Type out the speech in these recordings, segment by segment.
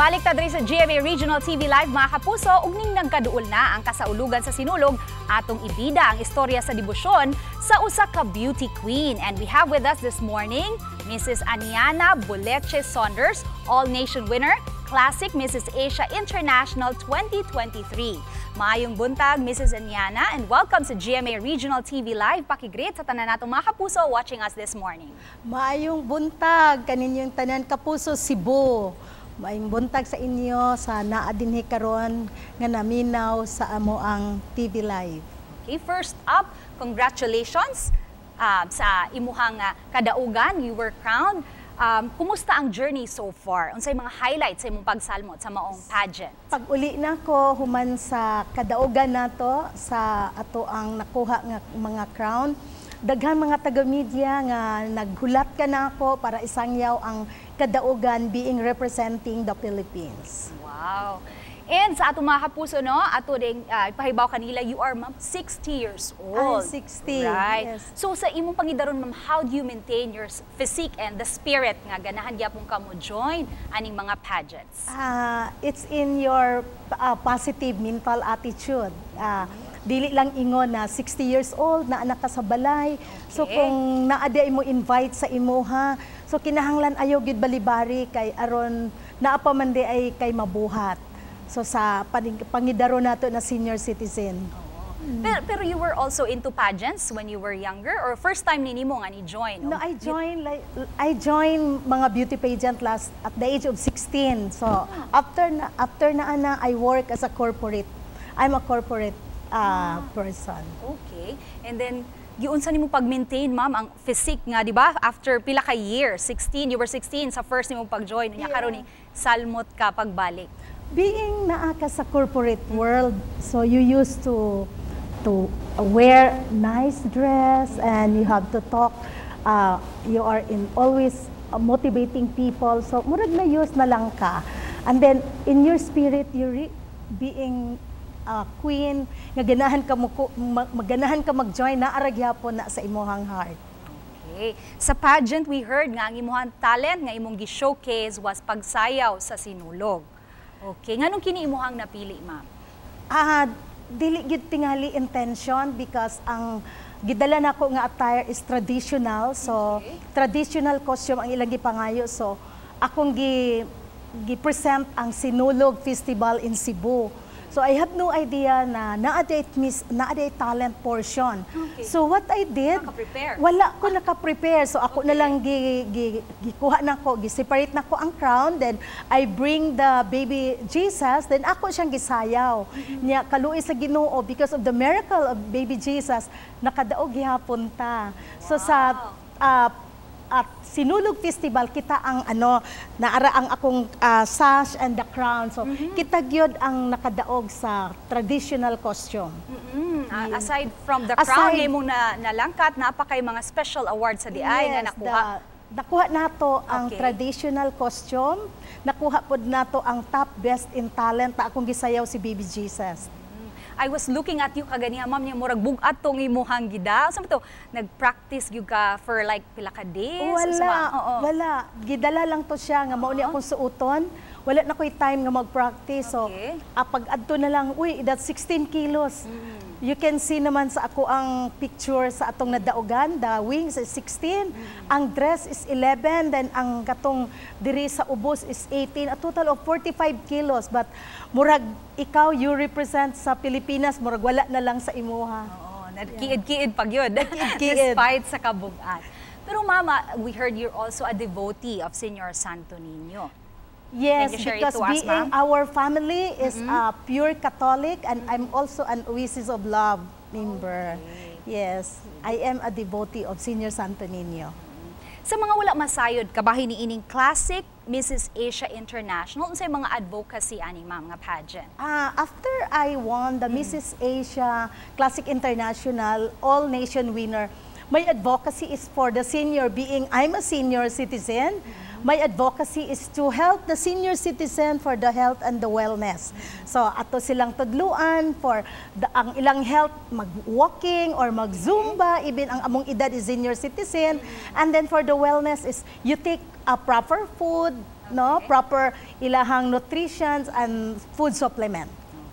Balik ta diri sa GMA Regional TV Live, mga kapuso, ug ning nagkaduol na ang kasaulugan sa Sinulog, atong ibida ang istorya sa debosyon sa usa ka beauty queen. And we have with us this morning Mrs. Aniana Boleche Saunders, All Nation winner, Classic Mrs. Asia International 2023. Maayong buntag, Mrs. Aniana, and welcome sa GMA Regional TV Live. Paki-greet sa tanan natong mga kapuso watching us this morning. Maayong buntag kaninyong tanan, kapuso Cebu. Maayong buntag sa inyo sa naa dinhi karon nga naminaw sa amoang TV Live. Okay, first up, congratulations sa imuhang kadaugan. You were crowned. Kumusta ang journey so far? Unsay mga highlights sa imong pagsalmot sa maong pageant? Pag uli na ko human sa kadaugan nato sa ato ang nakuha nga mga crown, daghan mga taga-media nga naghulat ka na ako para isangyaw ang kadaugan being representing the Philippines. Wow. And sa atong mga kapuso, no, ato ding ipahibaw kanila, you are, ma'am, 60 years old. Ay, 60, Right. yes. So sa imong pangidaron, ma'am, how do you maintain your physique and the spirit nga ganahan gyapon ka mo join aning mga pageants? It's in your positive mental attitude. Dili lang ingon na 60 years old na anak ka sa balay. So kung naa diay mo invite sa imuha, so kinahanglan ayaw gid balibari kay aron naa pa man diay kay mabuhat. So sa pangidaron nato na senior citizen. Pero you were also into pageants when you were younger or first time ni nimo nga ni join? No, I joined like I joined mga beauty pageant last at the age of 16. So after na ana, I work as a corporate. I'm a corporate person. Okay. And then giunsa nimo pag-maintain, ma'am, ang physique nga, di ba? After pila ka years, 16, you were 16 sa first nimo pag-join. Unya karon ni salmot ka pagbalik. Being naa ka sa corporate world, so you used to wear nice dress and you have to talk, you are in always motivating people. So murag na use na lang ka. And then in your spirit, you being a queen nga ganahan ka mo maganahan ka mag-join na ara gyapon na sa imuhang heart. Okay. Sa pageant, we heard nga ang imuhang talent nga imong gi-showcase was pagsayaw sa Sinulog. Okay, nganong kini imuhang napili, ma'am? Dili gid tingali intention because ang gidala nako nga attire is traditional. So traditional costume ang ilang gipangayo. So akong gi gi-present ang Sinulog Festival in Cebu. So I have no idea na naa diay miss naa diay talent portion. So what I did, Naka-prepare. Wala ko naka-prepare. So ako na lang gi, gi, gikuha na ko, gi-separate na ko ang crown, then I bring the baby Jesus, then ako siyang gisayaw. Nya kaluoy sa Ginoo, because of the miracle of baby Jesus, nakadaog gihapon ta. So sa at Sinulog Festival, kita ang ano naara ang akong sash and the crown. So kita gyud ang nakadaog sa traditional costume. Aside from the crown nga imong na, nalangkat, naa pa kay mga special awards sa diay nga nakuha. Nakuha nato ang traditional costume, nakuha pod nato ang top best in talent na akong gisayaw si Baby Jesus. I was looking at you kaganiha, ma'am, niya murag bug-at tong imuhang gida. Sa to, nag-practice gyud ka for like pila ka days? Wala, Unsa ba? Oo. Wala. Gidala lang to siya nga mao ni akong suoton. Wala na ko'y time nga mag-practice. So, pag adto na lang, uy, that's 16 kilos. You can see naman sa ako ang picture sa atong nadaugan, the wings is 16, ang dress is 11, then ang katong diri sa ubos is 18, a total of 45 kilos. But murag ikaw, you represent sa Pilipinas, murag wala na lang sa imuha. Oo, nagkiid-kiid pag yun. Nagkiid-kiid. Despite sa kabugat. Pero mama, we heard you're also a devotee of Senyor Santo Niño. Yes, Can you share it because to us, being ma'am? Our family is pure Catholic and I'm also an Oasis of Love member. Yes, I am a devotee of Senior Santo Niño. Sa mga wala masayod, kabahin ni ining Classic Mrs. Asia International, unsay mga advocacy ani, ma'am, nga pageant? After I won the Mrs. Asia Classic International All Nation winner, my advocacy is for the senior, being I'm a senior citizen. My advocacy is to help the senior citizen for the health and the wellness. So ato silang tudluan for ang ilang health, mag-walking or mag-zumba, even ang among edad is senior citizen. And then for the wellness is you take a proper food, no? Proper ilahang nutritions and food supplement.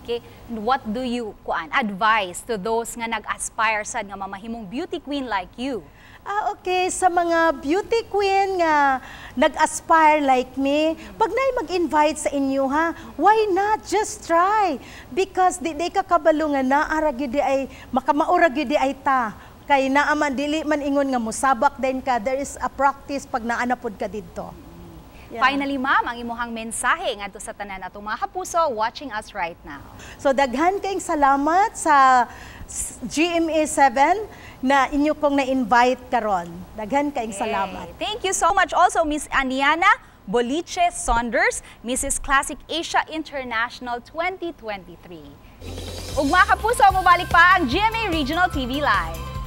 Okay. And what do you kuan advise to those nga nag-aspire sad nga mamahimong beauty queen like you? Ah, okay. Sa mga beauty queen nga nag-aspire like me, pag naay mag-invite sa inyo ha, why not just try? Because di ka kabalo nga naa ra gyud diay, makamao ra gyud diay ta. Kay naa man, dili man ingon nga musabak din ka, there is a practice pag naa na pod ka didto. Yeah. Finally, ma'am, ang imuhang mensahe ngadto sa tanan atong mga kapuso watching us right now. So daghan kayong salamat sa GMA 7 na inyo kong na-invite karon. Daghan kayong salamat. Okay. Thank you so much also, Miss Aniana Boliche Saunders, Mrs. Classic Asia International 2023. Ug mga kapuso, mobalik pa ang GMA Regional TV Live.